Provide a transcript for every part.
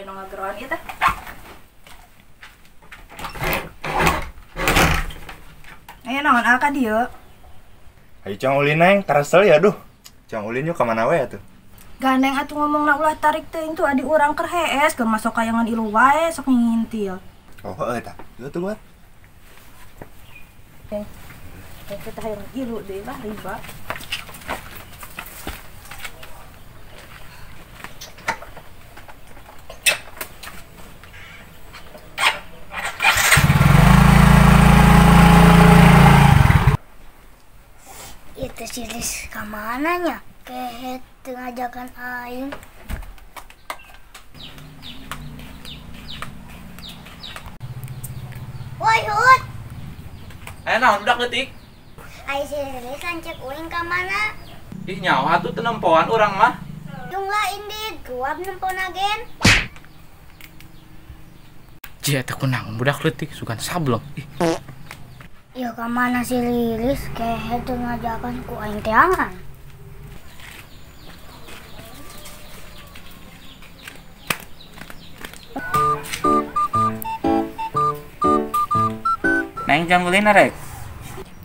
Aya nu ngageroan ieu teh. Aya naon ka dieu? Ayo cang ulin neng, karesel ya duh. Cang ulin yuk ka mana we atuh. Gandeng atuh ngomongna ulah tarik teuing tuh adi urang keur hees keur masuk kayangan ilu wae sok ngintil. Oh heueuh tah. Ieu tuh buat. Kita hayang ilu deui lah riba. Itu si Lis kamana nya? Kehet teu ngajakan aing. Woi Hut. Aya naon budak leutik? Ai si Lilis lanceuk uing ka mana? Ih nyawa tuh teu nempoan urang mah. Jung lah indit, guap nempona gen. Jia teh kunaon budak leutik sugan sableng. Ih. Ya ka mana si Lilis kehet teu ngajakan ku aing teangan. Neng jang ulin arek.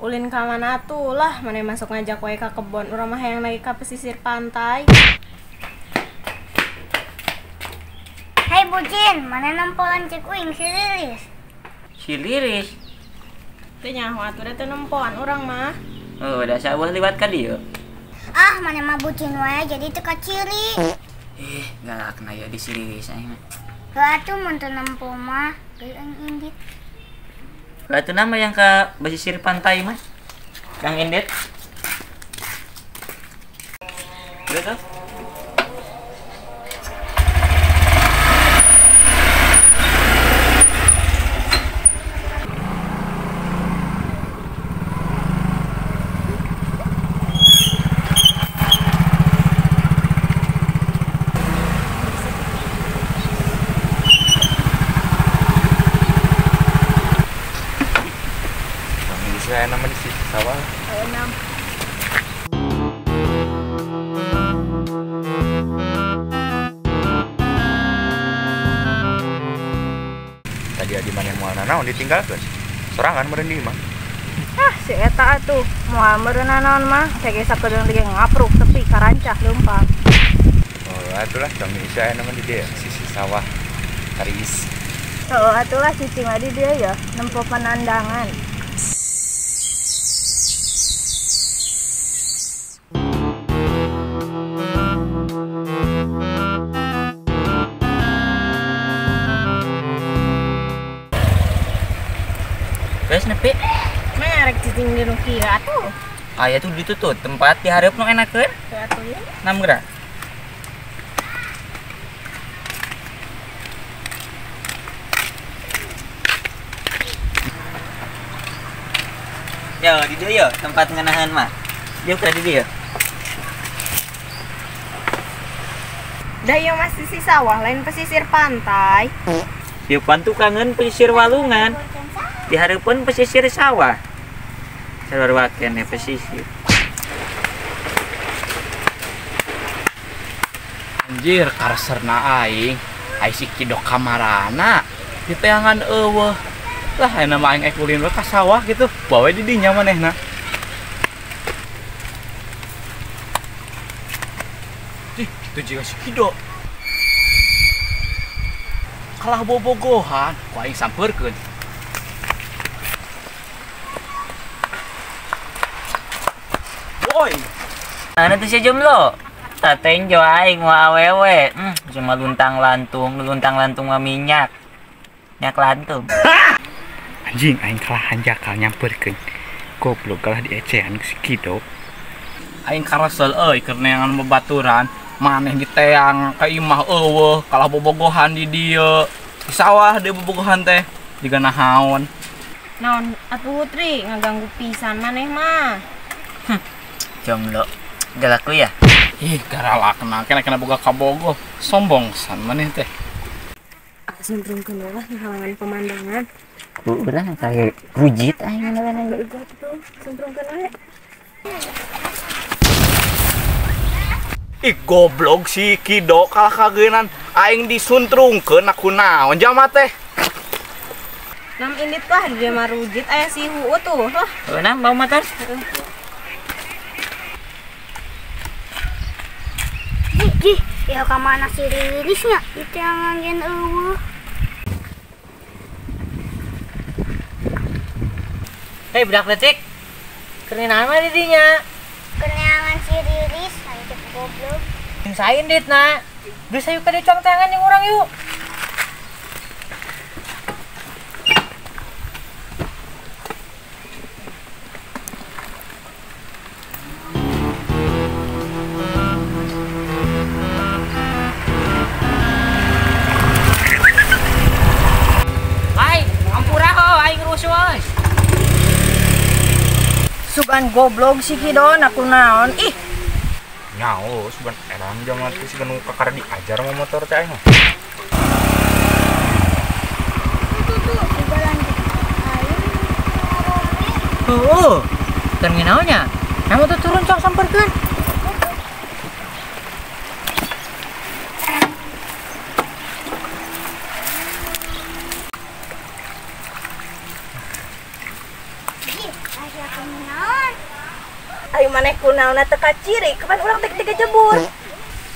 Ulin ka mana atuh lah, mana masuk ngajak wae ka kebon, urang mah hayang naik ka pesisir pantai. Hai bucin, mana nempo lanceuk uing si Lilis? Si Lilis? Teu nyaho atuh da teu nempoan urang mah. Oh, da sawah liwat ka dieu. Ah, mana mah bucin wae jadi teu kaciri. Ih, galakna ya di si Lilis aing mah. Heuh atuh mun teu nempo mah, geus aing indit. Batu nama yang ke pesisir pantai mas, yang indit. Udah tuh. Saya nama di sisi sawah. Enam. Tadi adi mana moal nanaon ditinggalkeun. Sorangan meureun di imah. Ah, si eta atuh moal meureun nanaon mah, teh sakedeung ge ngapruk tepi karancah leumpang. Oh, atulah kami saya nama di dieu sisi sawah. Karis. Oh, atulah cicing adi dieu ya, nempo penandangan. Guys, nepi. Mana rek cicing di nu kieu atuh? Aya tuh ditutut tempat di hareup nu enakeun. Teu atuh ieu. Nam geura. Yo, di dieu yo tempat ngenahan mah. Dieu ka di dieu. Da ieu mah sisi sawah lain pesisir pantai. Ieu pan tukangeun pesisir walungan. Di hareupeun pesisir sawah. Sarua keneh pesisir. Anjir kareserna aing, ai si Kidok kamarana diteangan eueuh. Lah ayeuna mah aing ek ulin we ka sawah gitu. Bawa di dinya manehna. Ih, itu jiga si Kidok. Kalah bobogohan, ku aing sampeurkeun. Woi. Mana tuh si jomblo? Tatenjo aing wa awewe. Cuma luntang-lantung mah minyak. Minyak lantung. Anjing aing kalah hanjakal nyamperkeun. Goblok kalah diecehan ku si Kidok. Aing karesel euy keur neangan babaturan, maneh diteang ka imah eueuh, kalah bobogohan di dieu. Di sawah deui bobogohan teh, jiga nahaon. Naon atuh Putri ngaganggu pisan maneh mah. Jomblo galaku ya. Ih, garalakna kena boga kabogoh, sombong san maneh teh. Semprongkeun lah ngahalangan pemandangan. Ku urang kayak rujit aing ngaran. Semprongkeun we. Ih goblok si Kido kalah kageunan aing disuntrungkeun aku naon jalma teh. Nam indit lah dia mah rujit aya si Huu tuh. Wah, nam bawa motor. Jih, ya ka mana si Ririsnya? Itu yang nganggen eueuh. Hei budak leutik. Keur naon mah di dinya? Keneangan si Riris, hancur goblok. Sain dit na. Geus hayu ka dieu cuang tangan jeung urang yuk. Hai, ampura ho aing rusuh euy. Sugan goblok si Kido aku naon ih. Nyao, sugan erang jaman teh sugan nu kakara diajar sama motor teh aing mah. Tuh, di jalan aing ngarobi. Heueuh. Teu naonnya? Kamu tuh turun cong samperkeun. Ih, aya kunaon? Ayo maneh kunaon teu kaciri, kapan urang teh kejebur.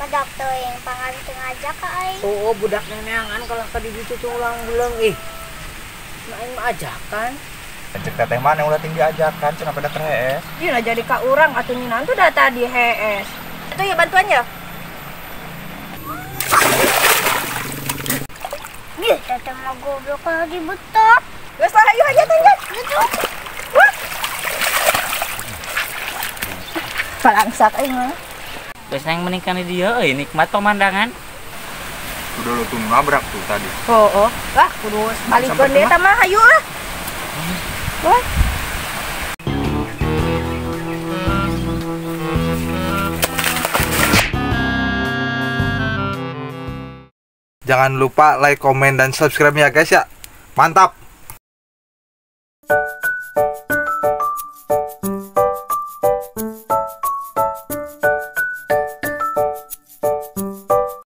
Badak teuing pangan teu ngajak ka aing. Oh, budak neneangan kalah ka di ditu tuh ulang-ulang ih. Nah, aing mah ajakan. Cek teteh mana ulah ting diajakan cenah pada terhees. Ieu lah jadi ka urang atuh nyinan tuh dah tadi hees. Itu ya bantuannya. Ih, teteh mah goblok kalau dibetot. Geus lah ayo aja teh. Wah. Balangsak aing mah. Geus nang mending kana dieu euy nikmat pemandangan. Udah lu tuh nabrak tuh tadi. Oh, lah kudu balikeun deui eta mah hayu lah. Wah. Jangan lupa like, komen, dan subscribe ya guys ya. Mantap!